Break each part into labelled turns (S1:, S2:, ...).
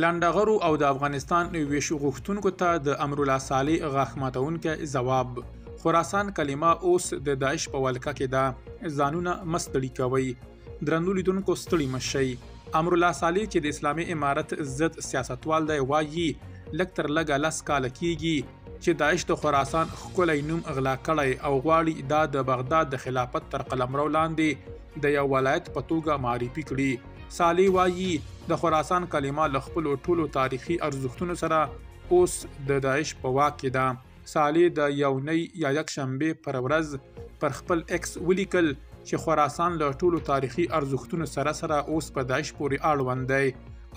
S1: لنډغرو او د افغانستان ویش غوښتونکو ته د امرالله صالح غاښ ماتونکی ځواب. خراسان کلمه اوس د داعش په ولکه کې ده، ځانونه مه ستړي کوئ. درنو لیدونکو ستړي مه شئ. امرالله صالح چې د اسلامي امارت ضد سیاستوال دی وایي، لږ تر لږه 10 کاله کیږي چې داعش د خراسان ښکلی نوم غلا کړی او غواړي دا د بغداد د خلافت تر قلمرو لاندې د یو ولایت په توګه معرفي کړي. صالح وایي، د خراسان کلمه له خپلو ټولو تاریخي ارزښتونو سره اوس د داعش په واک کې ده. صالح د یونۍ یا یکشنبې پر ورځ پر خپل ایکس ولیکل چې خراسان له ټولو تاریخي ارزښتونو سره سره اوس په داعش پورې اړوند دی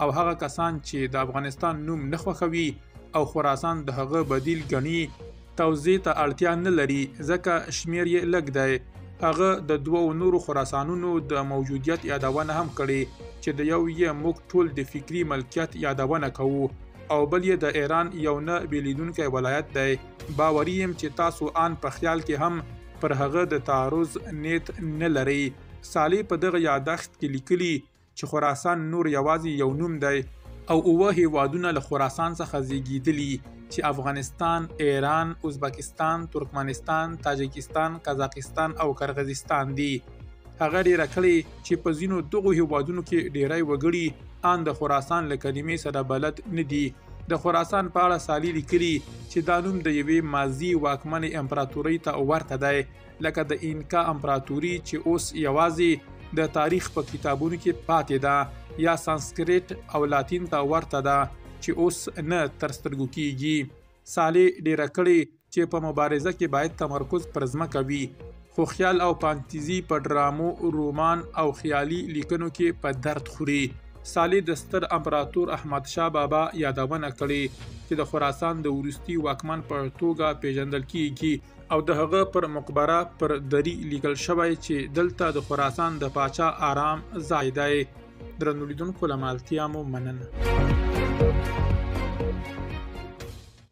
S1: او هغه کسان چې د افغانستان نوم نه خوښوي او خراسان د هغه بدیل ګڼي توضیح ته اړتیا نه لري، ځکه شمېر یې لږ دی. هغه د دوو نورو خراسانونو د موجودیت یادونه هم کړې چې د یو یې موږ ټول د فکري ملکیت یادونه کوو او بل یې د ایران یو نه بېلېدونکی ولایت دی. باوري یم چې تاسو آن په خیال کې هم پر هغه د تعرض نیت نه لرئ. صالح په دغه یادښت کې لیکلي چې خراسان نور یوازې یو نوم دی او 7 هیوادونه له خراسان څخه زیږېدلي چې افغانستان، ایران، ازبکستان، ترکمنستان، تاجکستان، قزاقستان او قرغیزستان دي. هغه ډېره کړې چې په ځینو دغو هیوادونو کې ډېری وګړي آن د خراسان له کلمې سره بلد نه دي. د خراسان په اړه صالح لیکلي چې دا نوم د یوې ماضي واکمنې امپراتورۍ ته ورته دی، لکه د اینکا امپراتوري چې اوس یوازې د تاریخ په کتابونو کې پاتې ده، یا سانسکریټ او لاتین ته ورته ده چې اوس نه تر سترګو کیږي. صالح ډېره کړې چې په مبارزه کې باید تمرکز پر ځمکه وي، خو خیال او فانتزي په ډرامو، رومان او خیالي لیکنو کې په درد خوري. صالح د ستر امپراتور احمدشاه بابا یادونه کړې چې د خراسان د وروستي واکمن په توګه پیژندل کیږي او د هغه پر مقبره پر دري لیکل شوی چې دلته د خراسان د پاچا آرام ځای دی. درنو لیدونکو له مالتیا مو مننه.